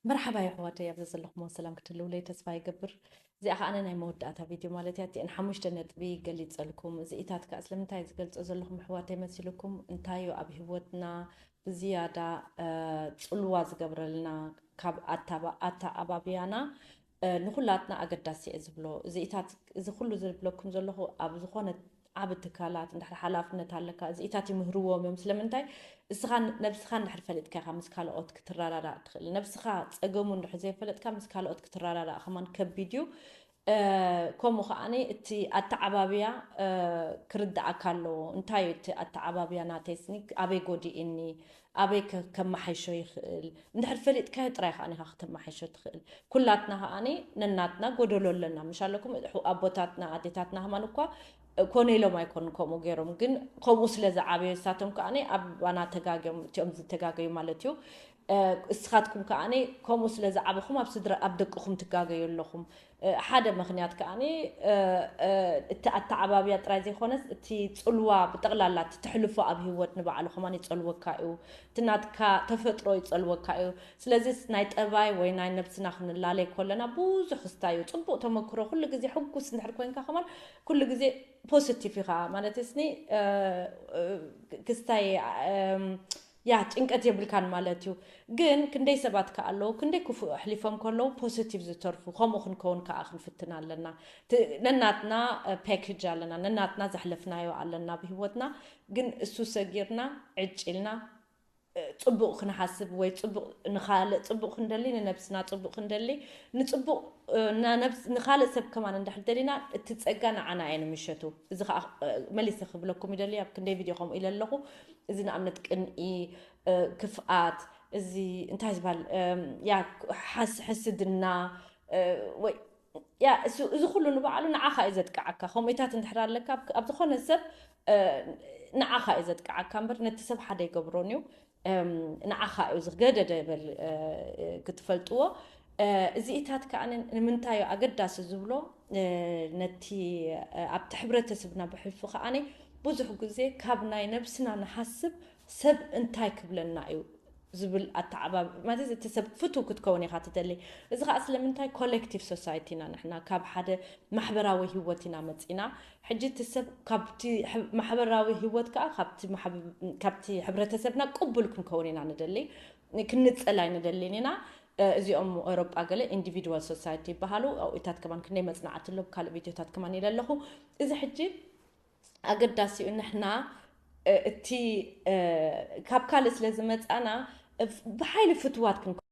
መርሓባ የሕዋተይ፣ ኣብዚ ዘለኹሞ ሰላም ክትህልውለይ ተስፋ ይገብር። እዚኣ ከኣ ናይ መወዳእታ ቪድዮ ማለት እያ። እቲአን ሓሙሽተ ነጥቢ ገሊጸልኩም። እዚኢታት ከኣ ስለምንታይ ዝገልጾ ዘለኹም ኣሕዋተይ መሲልኩም? እንታዩ ኣብ ህይወትና ብዝያዳ፣ እ፣ ጽልዋ ዝገብረልና ካብ ኣታባ-፣ ኣተኣባብያና፣ እ፣ ንኹላትና ኣገዳሲ እየ ዝብሎ። እዚኢታት፣ እዚ ኩሉ ዝብለኩም ዘለኹ ኣብ ዝኾነ ዓቢ ትካላት እንድሕር ሓላፍነት ኣለካ፣ እዚኢታት ይምህርዎም እዮም። ስለምንታይ? እስኻ ን-፣ ነብስኻ እንድሕር ፈሊጥካ ኢኻ ምስ ካልኦት ክትረዳዳእ ትኽእል። ነብስኻ ጸገሙ እንድሕር ዘይፈለጥካ ምስ ካልኦት ክትረዳዳእ ከማን ከቢድ እዩ። እ፣ ከምኡ ከኣኒ እቲ ኣተዓባብያ፣ እ፣ ክርድኣካ ኣለዎ። እንታይ እዩ እቲ ኣተዓባብያ ናተይስኒ? ኣበይ ጎዲእኒ? ኣበይ ከ-፣ ከመሓይሾ ይኽእል? እንድሕር ፈሊጥካዮ ጥራይ ከኣኒ ኢኻ ከተመሓይሾ ትኽእል። ኩላትና ከኣኒ ነናትና ጎደሎ ኣለና። ምሽ ኣለኩም? ሑ-፣ ኣቦታትና፣ ኣዴታትና ከማን እኳ ኮነ ኢሎም ኣይኮኑን ከምኡ ገይሮም፣ ግን ከምኡ ስለ ዝዓበዩ ንሳቶም ከኣኒ ኣባና ተጋግዮም፣ እቲኦም ዝተጋገዩ ማለት እዩ። እ፣ እስኻትኩም ከኣኒ ከምኡ ስለ ዝዓበኹም ኣብ ስድራ፣ ኣብ ደቅኹም ትጋገዩ ኣለኹም። እ፣ ሓደ ምኽንያት ከኣኒ፣ እ፣ እ፣ እቲ ኣተዓባብያ ጥራይ ዘይኮነስ እቲ ጽልዋ ብጠቕላላ እቲ ተሕልፎ ኣብ ህይወት ንባዕሉ ከማን ይጸልወካ እዩ። እቲ ናትካ ተፈጥሮ ይጸልወካ እዩ። ስለዚ ናይ ጠባይ ወይ ናይ ነብስና ክንላለይ ከለና ብዙሕ ክስታይ እዩ። ጽቡቕ ተመክሮ፣ ኩሉ ግዜ ሕጉስ እንድሕር ኮንካ ከማን ኩሉ ግዜ ፖዚቲቭ ኢኻ ማለት ስኒ፣ እ፣ እ፣ ክስታይ፣ እም፣ ያ ጭንቀት የብልካን ማለት እዩ። ግን ክንደይ ሰባት ከ ኣለዉ፣ ክንደይ ክፉእ ኣሕሊፎም ከለዉ ፖዚቲቭ ዝተርፉ፣ ከምኡ ክንከውን ከኣ ክንፍትን ኣለና። ት-፣ ነናትና፣ እ፣ ፓኬጅ ኣለና፣ ነናትና ዘሕለፍናዮ ኣለና ብህይወትና። ግን እሱ ሰጊርና፣ ዕጭ ኢልና፣ እ፣ ጽቡቕ ክንሓስብ ወይ ጽቡቕ ንኻልእ ጽቡቕ ክንደሊ፣ ንነብስና ጽቡቕ ክንደሊ፣ ንጽቡቕ፣ እ፣ ንነብስ-፣ ንኻልእ ሰብ ከማን እንድሕር ደሊና፣ እቲ ጸጋ ንዓና እየ ንምሸቱ። እዚ ኸኣ፣ እ፣ መሊሰ ክብለኩም ይደሊ፣ ኣብ ክንደይ ቪድዮ ከምኡ ኢለ ኣለኹ። እዚ ንኣብነት ቅንኢ፣ እ፣ ክፍኣት፣ እዚ እንታይ ዝበሃል፣ እም፣ ያ፣ ሓስ-፣ ሕስድና፣ እ፣ ወይ፣ ያ፣ እሱ፣ እዚ ኩሉ ንባዕሉ ንዓኻ እዩ ዘጥቅዓካ። ከምኡታት እንድሕር ኣለካ፣ ኣብ፣ ኣብ ዝኾነ ሰብ፣ እ፣ ንዓኻ እዩ ዘጥቅዓካ እምበር ነቲ ሰብ ሓደ ይገብሮን እዩ። እም፣ ንዓኻ እዩ ዝገደደ በል፣ እ፣ ክትፈልጥዎ። እ፣ እዚኢታት ከኣ ን-፣ ንምንታይ እዩ ኣገዳሲ ዝብሎ፣ እ፣ ነቲ፣ እ፣ ኣብቲ ሕብረተሰብና ብሕልፊ ከኣ ብዙሕ ግዜ ካብ ናይ ነብስና ንሓስብ ሰብ እንታይ ክብለና እዩ ዝብል ኣተዓባብ-፣ ማለት እቲ ሰብ ፍቱው ክትከውን ኢኻ ትደሊ። እዚ ከኣ ስለምንታይ ኮሌክቲቭ ሶሳይቲ ኢና ንሕና፣ ካብ ሓደ ማሕበራዊ ህይወት ኢና መጺና። ሕጂ እቲ ሰብ ካብቲ ሕ-፣ ማሕበራዊ ህይወት ከኣ ካብቲ ማሕብ-፣ ካብቲ ሕብረተሰብና ቅቡል ክንከውን ኢና ንደሊ፣ ክንጸል ኣይንደልን ኢና። እ፣ እዚኦም ኤውሮጳ ገለ ኢንዲቪድዋል ሶሳይቲ ይበሃሉ። ኣብኡታት ከማን ክንደይ መጽናዕቲ ኣሎ፣ ካልእ ቪድዮታት ከማን ኢለ ኣለኹ። እዚ ሕጂ ኣገዳሲ እዩ። ንሕና፣ እ፣ እቲ፣ እ፣ ካብ ካልእ ስለ ዝመጻና፣ እ፣ ብሓይሊ ፍትዋት ክንከ-፣